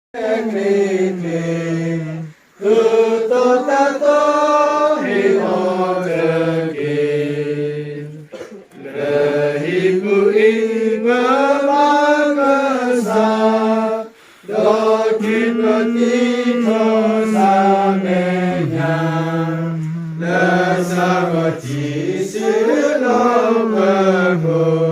တၢ်ဂ့ၤတဂ့ၤ, ဃုာ်ဒီးတၢ်သီဟ့ၣ်အီၤတက့ၢ်. လၢဟံၣ်ပူၤအံၤပဘါကစၢ်, ဒီးတုၤပသံထီၣ်စးမဲာ်ညါ, လၢစးထီၣ်ထံၣ်ဆူလီၤပှီၢ်ခိၣ်,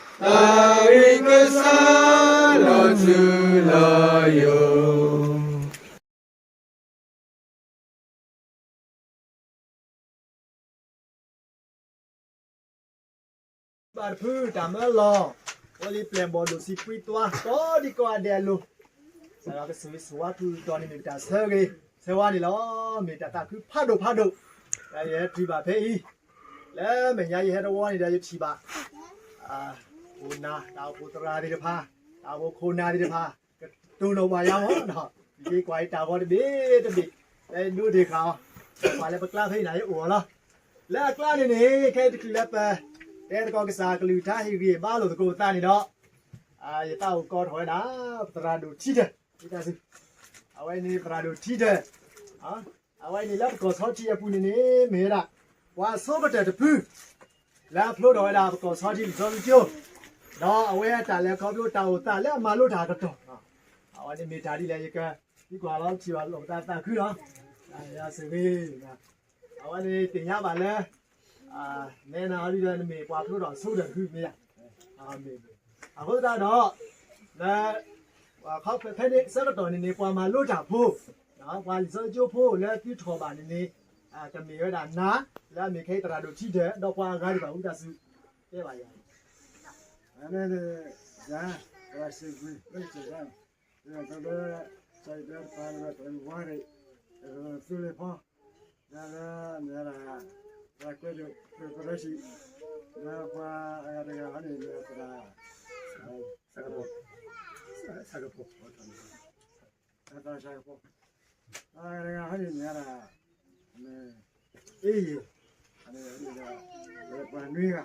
တၢ်ဂ့ၢ်ကစၢ်လီၤထူလီၤယိာ်. ဘၣ်တဖုတၢ်မၢလီၤ, အိၣ်လံပျဲၢ်ဘီၣ်ဒိၣ်ဆံးကွံသွါ ကိးဒံကိးဂၤဒဲးအလိၤ, စးထီၣ်ကစၢ်ဝံစူဝါထူတီၤန့ၣ်မ့ၢ်ပတၢ်ဆၢဂ့ၤဆၢဝါန့ၣ်လီၤ. မ့ၢ်တၢ်သးခုဖးဒိၣ်ဖးဒိၣ်, ဒီးယဟဲတုၤဘၣ်ဖဲအံၤ, လၢမဲာ်ညါယဟဲတဝီန့ၣ်ဒီးယထံၣ်ဘၣ် ခိၣ်နၢ် တၢ်အိၣ်ဖှိၣ်သရၣ်သ့ၣ်တဖၣ်, တၢ်အိၣ်ဖှိၣ်ခိၣ်နၢ်သ့ၣ်တဖၣ်, ကတိၤနီၣ်ဘၣ်ယၤမး, ယက့ၤကွၢ်အံၤတၢ်ဂီၤတဘ့ၣ်တဘ့ၣ်, လၢဒိးဒ့ၣ်ဃာ်အီၤ, ကွၢ်လၢပကျါဖဲအံၤန့ၣ် ယအိၣ်အီၤလီၤ. လၢအကျါန့ၣ်န့ၣ် ခဲအံၤတချုးလၢပ တဲသကိးကစၢ်ကလုၢ်ကထါဟ့ၣ်ဂံၢ်ဘါလိာ်သကိးပသးန့ၣ်ဒီး, ယသးအိၣ်ကိးထီၣ်ဝဲဒၣ် ပသရၣ်ဒိၣ်ထံဒၢး, ဝံသးစူၤ, အဝဲန့ၣ်သရၣ်ဒိၣ်ထံဒၢး အဝဲန့ၣ်လၢပကီၢ်ဆီထံးအပူၤန့ၣ်န့ၣ် မ့ၢ်ဝဲဒၣ် ပှၤဆိကတၢၢ်တဖု လၢအဖျိထီၣ်ဝဲဒၣ်ပကီၢ်ဆီထံးလံာ်စီဆှံကၠိ, ဒီးအဝဲအတၢ်လဲၤခီဖျိတၢ်အိၣ်သးလၢအမၤလိတၢ်အကတီၢ်, အဝဲန့ၣ်မ့ၢ်တၢ်ဒ်လဲၣ် ယကသံကွၢ်လီၤထံၣ်ဘၣ်လိာ်ပသးသးခုလီၤ. ယစံးဂ့ၤ, အဝဲန့ၣ်သ့ၣ်ညါဘၣ်လၢ နဲနၤအီၤဒ်ဒီး နမ့ၢ်ပှၤဖျိထီၣ်ဆိကတၢၢ်တဖုမ့ၢ်ဧါ. အဃိသတးဒီး လၢ ဖဲန့ၣ်ဆၢကတီၢ်န့ၣ်န့ၣ် ပှၤမၤလိတၢ်ဖိ, ပှၤလံာ်စီဆှံကၠိဖိလၢသုထီၣ်ဘၣ်န့ၣ်န့ၣ် ကမ့ၢ်ဝဲဒၣ်နၤ လၢအမ့ၢ်ခဲအံၤသရၣ်ဒိၣ်ထံဒၢး ဒီးပှၤအဂၤဒံးဘၣ် ဝံသးစူၤ တဲဘၣ်ယၤ အန့ၣ် ယၤ သရၣ်စံးကွံာ် လၢကစၢၢ်တၢ် ဒီးလၢ ကစၢ်ယွၤတဖၣ်န့ၣ် ပှၤတရံးဝါရံး သူလ့ၤဖီ လၢလၢမ့ၢ်ဒၣ် သရၣ်ကွဲးဒိၣ် ပရၢစံး လၢပှၤအဂၤတဂၤဟီန့ၣ် မ့ၢ်ဒၣ်သရၣ် သရၣ် သရၣ်ဆၣ်ကဖိ အဂၤတဂၤဟီန့ၣ်မ့ၢ်ဒၣ် အ့ၣ်ယံၤ ပှၤနွံဂ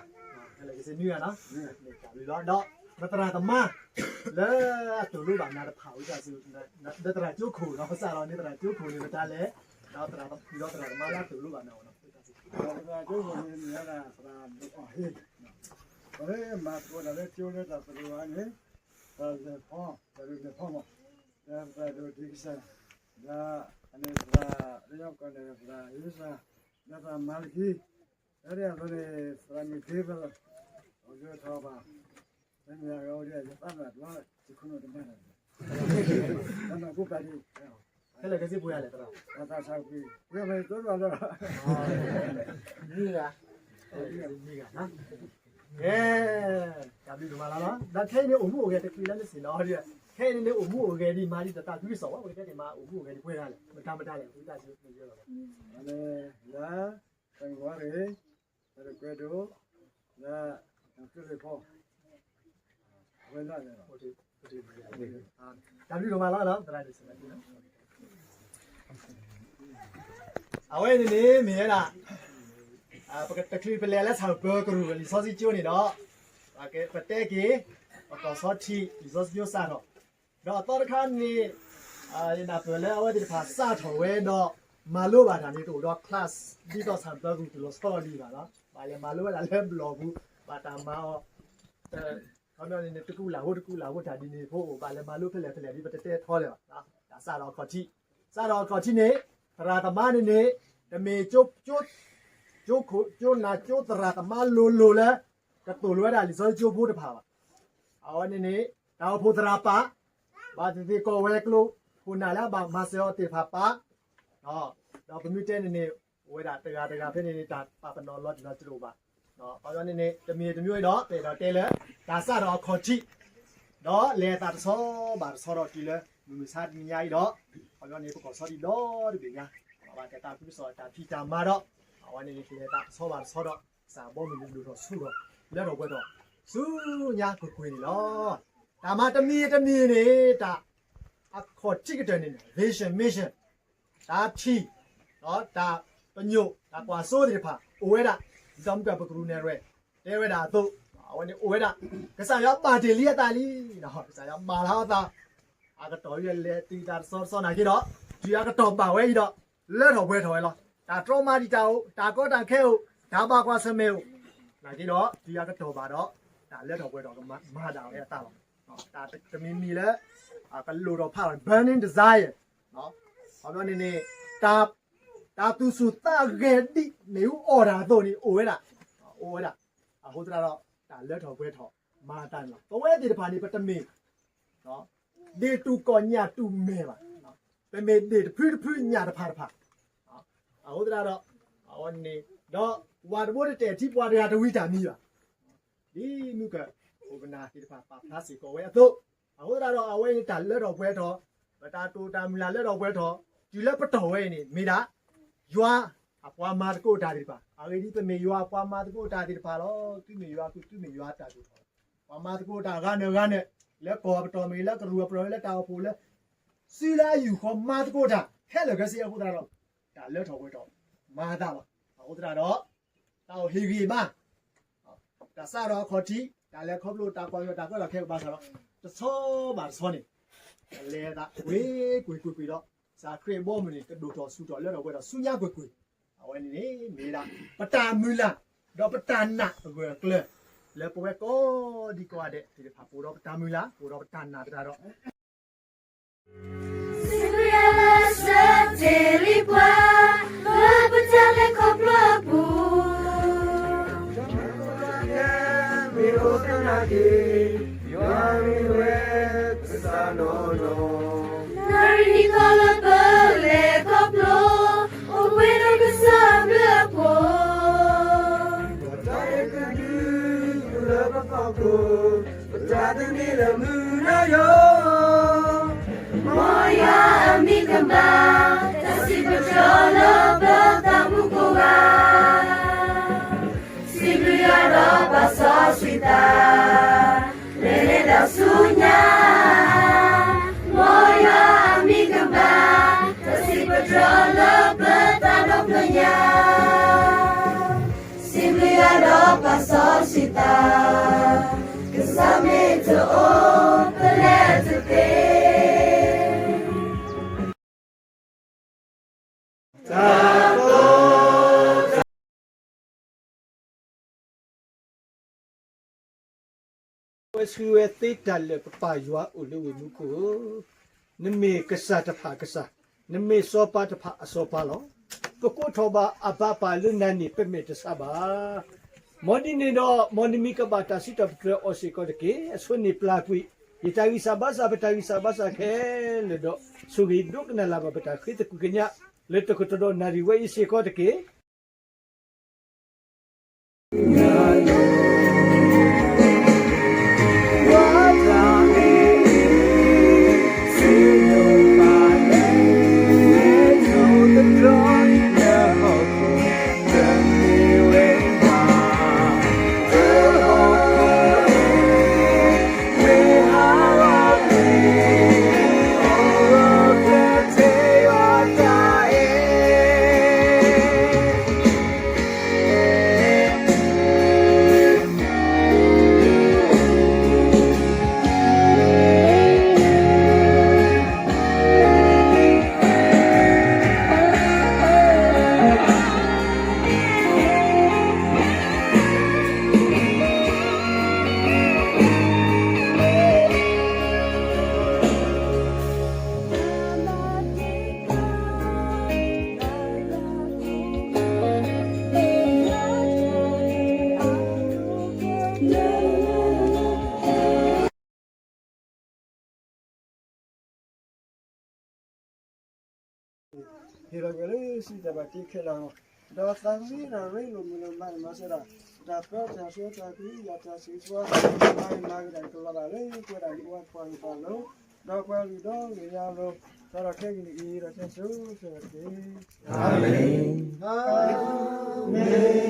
ၤ နွံဂၤ ဒီးပသရၣ်သမါ လၢအသိၣ်လိဘၣ်နၤတဖၣ်ဝံသးစူၤ ဒီးသရၣ်ကၠိခိၣ် စးထီၣ်န့ၣ်သရၣ်ကၠိခိၣ်န့ၣ် မတၤလဲၣ် ဒီးသရၣ်သမါလၢအသိၣ်လိဘၣ်နၤအီၤ သရၣ်ကၠိခိၣ်န့ၣ်မ့ၢ်ဝဲဒၣ်သရၣ်ဒိၣ်အီၣ်ဟ့ၣ် ပှၤလၢမၤသကိးတၢ်လၢကၠိလၢတၢ်သိၣ်လိအီၤန့ၣ် သရၣ်လဲၤဖီ သရၣ်လဲၤဖီမး ဒီးသရၣ်ဒိၣ်ထံကစၢ် ဒီးအန့ၣ်သရၣ် လၢညါပကိးန့ၣ် သရၣ်အ့လံစၢ် ဒီးသရၣ်မၤလကံ ဒီးဒ်အသိးန့ၣ် သရၣ်မုၣ်ဒ့ဘၢၣ် အိၣ်ဒၣ်ထီၣ်ဘၣ် ဖဲန့ၣ်အဂၤအိၣ်ဒံး ယသးမၤတဘျီ ယခိၣ်နူာ်တမၤတၢ် တၢ်မၤကူပာ်ဒံး ဖဲလဲၣ်ကစ့ပှ့ၤဂၤလဲၣ်သရၣ် သရၣ်ဆၣ်ကွံာ် ပှ့ၤမ့ၢ်တိၢ်ဘၣ်လီၤ မံဂၤ မံဂၤ ကဲ တၢ်ဘျုးဒိၣ်မးလီၤလီၤ ဒီးခဲအံၤန့ၣ်အိၣ်မူအိၣ်ဂဲၤတချုးလၢနစံးလီၤဒ် ခဲအံၤန့ၣ်န့ၣ်အိၣ်မူအိၣ်ဂဲၤဒံးမၤဒံးတၢ်သးခုကစီၣ်ဝဲ ပကတဲန့ၣ်မၤအိၣ်မူအိၣ်ဂဲၤဒံးပှဲၤဂၤလဲၣ် မတၤမတၤလဲၣ် ဝံသးစူၤ လၢ တၢ်ဂီၤရ့ၣ် တၢ်တကွဲးဒိၣ် လၢ တၢ်သူလ့ၤဖီ အဝဲဒၣ်န့ၣ်လီၤ တၢ်ဘျုးဒိၣ်မးလီၤလီၤ သရၣ်ဒိၣ်စံး အဝဲန့ၣ်န့ၣ် မ့ၢ်ဝဲဒၣ် ပကတချုးပလဲၤလၢဆၣ်ပၢကရူၢ်လံာ်စီဆှံကၠိန့ၣ်ဒီး ပတဲက့ၤ ပကီၢ်ဆီထံးလံာ်စီဆှံကၠိစးထီၣ် ဒီးအသီတခါန့ၣ် ယနၢ်ပၢၢ်လၢအဝဲသ့ၣ်တဖၣ်စးထီၣ်ဝဲဒီး မၤလိဘၣ်တၢ်န့ၣ် တအိၣ်ဒီး class ဒ်သိးဆၣ်ပၢကရူၢ်တုၤလီၤဆီလီၤလံဘၣ်လီၤ ဘၣ်လဲၤမၤလိဝဲဒၣ်လၢဘျီၣ်ပူၤ ဘၣ်တၢ်မၤအီၤ ခီပညီန့ၣ် တကူလၢ်ဟိတကူလၢ်ဟိတၢ်ဒ်န့ၣ်ဖိအိၣ် ဘၣ်လဲၤမၤလိဖဲလဲၣ်ဖဲလဲၣ်ဒ် ပတတဲထီလၢၤဘၣ် တၢ်စးထီၣ်အခီၣ်ထံး စးထီၣ်အခီၣ်ထံးန့ၣ် သရၣ်သမါန့ၣ်န့ၣ် တမ့ၢ် ကၠိခိၣ် ကၠိနၢ်ကၠိသရၣ်သမါလိၤလိၤလၢ ကသိၣ်လိဝဲဒၣ်လံာ်စီဆှံကၠိဖိတဖၣ်ဘၣ် အဝဲန့ၣ်န့ၣ် တၢ်အိၣ်ဖှိၣ်သရၣ်ပာ် ဘၣ်သ့ၣ်သ့ၣ်ကီၢ်ဝဲၤကျိၤ ခိၣ်နၢ်လၢအဘၣ်မၤစၢၤအီၤသ့ၣ်တဖၣ်ပာ် ဒီးပမ့ၢ်တဲန့ၣ်န့ၣ် အိၣ်ဝဲဒၣ်တဂၤတဂၤဖဲန့ၣ်န့ၣ် တၢ်ပာ်ပနီၣ်လီၤတံၢ်လီၤဆဲးတအိၣ်ဘၣ် ခီပညီန့ၣ်န့ၣ် တမံၤတမံၤဒီး ပအဲၣ်ဒိးတဲလၢ တၢ်စးထီၣ်အခီၣ်ထံး ဒီးလဲၤအသးတဆီဘၣ်တဆီဒီးတုၤလၢ မုၢ်မဆါတနံၤညါအံၤဒီး ခီပညီန့ၣ် ပကီၢ်ဆီထံးဒီတဘ့ၣ်ညါ ဘၣ်တၢ်သးခုကစီၣ်တၢ်ဖံးတၢ်မၤဒီး အဝဲန့ၣ်လဲၤအသးတဆီဘၣ်တဆီဒီး ကစၢ်ဘီမုၢ်ကဒိၣ်ထီၣ်ဆူၣ်ထီၣ် လၢထီၣ်ပှဲၤထီၣ် ဆူညါကွ့ၢ်ကွ့ၢ်န့ၣ်လီၤ. တၢ်မၤတမံၤတမံၤန့ၣ် တၢ်အခီၣ်ထံးကတၢၢ်န့ၣ် vision mission တၢ်ထံၣ် တၢ်ပညိၣ် တၢ်ကွၢ်စိသ့ၣ်တဖၣ် အိၣ်ဝဲဒၣ် ဒ်သိးမုၢ်ကၢ်ပကရူၢ်နဲၣ်ရွဲၣ် တဲဝဲဒၣ်အသိး အဝဲန့ၣ်အိၣ်ဝဲဒၣ် ကစၢ်ယွၤဘၣ်တ့ၢ်လံအသးလံ ကစၢ်ယွၤမၤလၢအသး အကတီၢ်အံၤလဲၤတုၤတၢ်တဆီတဆီနာ်က့ဒီး, တုၤအကတီၢ်ဘၣ်ဝဲအံၤဒီး, လၢထီၣ်ပှဲၤထီၣ်ဝဲလီၤ. တၢ်တြီမၤဒံးတၢ်အိၣ်, တၢ်ကီတၢ်ခဲအိၣ်, တၢ်ဘၣ်ကွၢ်ဆၢၣ်မဲာ်အိၣ်, နာ်က့ဒီး တုၤအကတီၢ်ဘၣ်ဒီး, တၢ်လၢထီၣ်ပှဲၤထီၣ်ကမၤဒၣ်ဝဲအသးလီၤ. တၢ်တမံၤမံၤလၢ ကလိၣ်ထီၣ်ဖးထီၣ် burning desire ခီဖျိန့ၣ်န့ၣ်, တၢ်သူၣ်ဆူၣ်သးဂဲၤဒ်မ့ၣ်အူအီၣ်တၢ်အသိးန့ၣ် အိၣ်ဝဲဒၣ်, အိၣ်ဝဲဒၣ်. အဃိသတးဒီး တၢ်လၢထီၣ်ပှဲၤထီၣ်မၤအသးန့ၣ်လီၤ. ပဝဲသ့ၣ်တဖၣ်န့ၣ် ပတမ့ၢ် ဒ့ၣ်တူၢ်ကီၢ်ညၣ်တူၢ်မဲာ်ဘၣ်, ပမ့ၢ်ဒ့ၣ်တဖုတဖုညၣ်တဖၣ်တဖၣ်. အဃိသတးဒီး အဝဲန့ၣ် ဒီးဝၤတဘိတတဲာ်ထံပှၤတဂၤတဝံတၢ်မံဘၣ်. ဒ်မုၢ်ကၢၢ်ခိၣ်ပနၢ်သ့ၣ်တဖၣ်ပာ်ဖျါစ့ၢ်ကီးဝဲအသိး, အဃိသတးဒီး အဝဲန့ၣ်တၢ်လၢထီၣ်ပှဲၤထီၣ်, ပတၢ်တိာ်တၢ်မုၢ်လၢ်လၢထီၣ်ပှဲၤထီၣ်, တုၤလၢပတီၢ်ဝဲအံၤန့ၣ် မ့ၢ်ဒၣ် ယွၤအပှၤမၤသကိးတၢ်သ့ၣ်တဖၣ်, အဂ့ၢ်ဒ်အံၤ ပမ့ၢ်ယွၤအပှၤမၤသကိးတၢ်သ့ၣ်တဖၣ်လီၤ. သုမ့ၢ်ယွၤအကုၢ်, သုမ့ၢ်ယွၤအတၢ်ဒိၣ်ထီၣ်, ပှၤမၤသကိးတၢ်ဂၤနၢၤဂၤနၢၤ, လၢကီၢ်ပတီၢ်မ့ၢ်ဂ့ၤ, လၢကရူၢ်ပတီၢ်မ့ၢ်ဂ့ၤ, လၢကရူၢ်ပတီၢ်လၢတၢ်အိၣ်ဖှိၣ်လၢ စုလၢအယူၢ်ဃီမၤသကိးတၢ်ခဲလၢာ်ခဲဆ့အဃိသတးဒီး, တၢ်လၢထီၣ်ပှဲၤထီၣ်မၤအသးလီၤ. အဃိသတးဒီး တၢ်အိၣ်ဟ့ၣ်ဂံၢ်ဘါ, တၢ်စးထီၣ်အခီၣ်ထံး, တၢ်လဲၤခီဖျိတၢ်ကွၢ်ကီတၢ်ကီတၢ်ခဲဘၣ်ဆၣ်ဒီး, တဆီဘၣ်တဆီန့ၣ်, လဲၤအသးကွ့ၢ်ကွ့ၢ်ကွ့ၢ်ကွ့ၢ်ဒီး, ကစၢ်ခရံာ်အဘီအမုၢ်န့ၣ် ကဒိၣ်ထီၣ်ဆူၣ်ထီၣ်လၢထီၣ်ပှဲၤထီၣ်ဆူညါကွ့ၢ်ကွ့ၢ်. အဝဲန့ၣ်န့ၣ် မ့ၢ်ဝဲဒၣ် ပတၢ်မုၢ်လၢ် ဒီးပတၢ်နာ်အဂၢၢ်အကျၢၤ, လၢပဝဲကိးဒံကိးဂၤဒဲးသ့ၣ်တဖၣ် ပအိၣ်ဒီးပတၢ်မုၢ်လၢ် ပအိၣ်ဒီးပတၢ်နာ်သတးဒီး စံးဘျုးယွၤလၢအဆၢတဲာ်လံပှၤ လၢပတၢ်လဲၤခီဖျိအပူၤ, မ့ၢ်အိၣ်သနာ်က့ ယွၤမ့ၢ်ဝဲကစၢ်နီၢ်နီၢ်, နၣ်ရံၣ်နံၣ်သီလၢပလဲၤခီဖျိ အိၣ်ပှဲၤဒီးကစၢ်အဘျုးအဖှိၣ်, ပတၢ်အဲၣ်ကဒုလၢပဖီခိၣ် ပတၢ်သန့ၤလၢမုၢ်နၤယိာ်, မ်ယွၤအမံၤကမၣ် တၢ်စံးပတြၢၤလၢပသးမူကိးဂၤ, စံးဘျုးယွၤဒီးပာ်စီဆှံသး လဲၤလဲၤတၢ်ဆူညါ, မ်ယွၤအမံၤကမၣ် တၢ်စံးပတြၢၤလၢပသးဒီဖျၢၣ်ညါ, စံးဘျုးယွၤဒီးပာ်စီဆှံသး, ကစၢ်မ့ၢ်တအိၣ် ပလဲၤတသ့ ဝဲဆှံဝဲသ့တၢ်လၢာ် ပပၢ်ယွၤအိၣ်လၢဝ့ၢ်မူခိၣ်ဧၢ, နမ့ၢ်ကစၢ်တဖၣ်အကစၢ်, နမ့ၢ်စီၤပၤတဖၣ်အစီၤပၤလီၤ. ပကိးထီၣ်ဘၣ်အဘၣ်ပၢ်လၢနၤန့ၣ် ပမဲာ်တဆှးဘၣ်. မ်ဒ်န့ၣ်ဒီး မ်နမံၤကဘၣ်တၢ်စံးထီၣ်ပတြၢၤအီၤစ့ၢ်ကီးတက့ၢ်. အဆိန့ၣ်ပျၢ်ကွံာ် ယတၢ်ဂံၢ်စၢ်ဘါစၢ် ပတၢ်ဂံၢ်စၢ်ဘါစၢ်ခဲလၢာ်ဒီး ဆိၣ်ဂ့ၤဒိကနၣ်လၢ်ဘၣ်ပတၢ်ဃ့သကွံၢ်ကညး လၢတကတီၢ်ဒီးနၣ်ရံၣ်ဝဲအံၤစ့ၢ်ကီးတက့ၢ်. ဟ့ၣ်လီၤက့ၤလၢ စံၣ်တဲၤဘၣ်တ့ခဲလၢာ်, ဒီးသးဝံၣ်ဒီးရ့လိာ်မုာ်လိာ်မး မၤစၢၤဒၣ် တၢ်ပၢတၢ်ဆှၢတၢ်ကွံ ယၤတၢ်စံးဆှၢ မၤဂ့ၤမၤက့ၤတၢ်ကလီၤဘၣ်လၢ ပဝဲဒၣ်ယွၤပှၤဂီၢ်ပှၤလိၤ ဒီးပှၤလုၢ်ဒီးဂ့ၤညါလိၤ စးထီၣ်ခဲကနံၣ်အံၤ ဒီးခဲစိၤစိၤတက့ၢ်. အၤမ့ၣ်. အၤမ့ၣ်.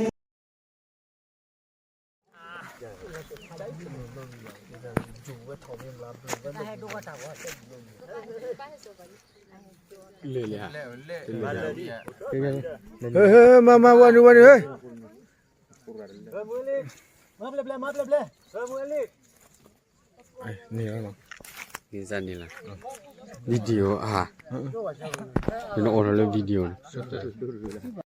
မၤမၤဝဲနုာ်ဝဲနုာ် မၤပျဲၢ်ပျဲၢ် မၤပျဲၢ်ပျဲၢ် န့ၣ်လီၤ. န့ၣ်လၢ video ဧါ, ယနအိၣ်ထီၣ်လၢ video န့ၣ်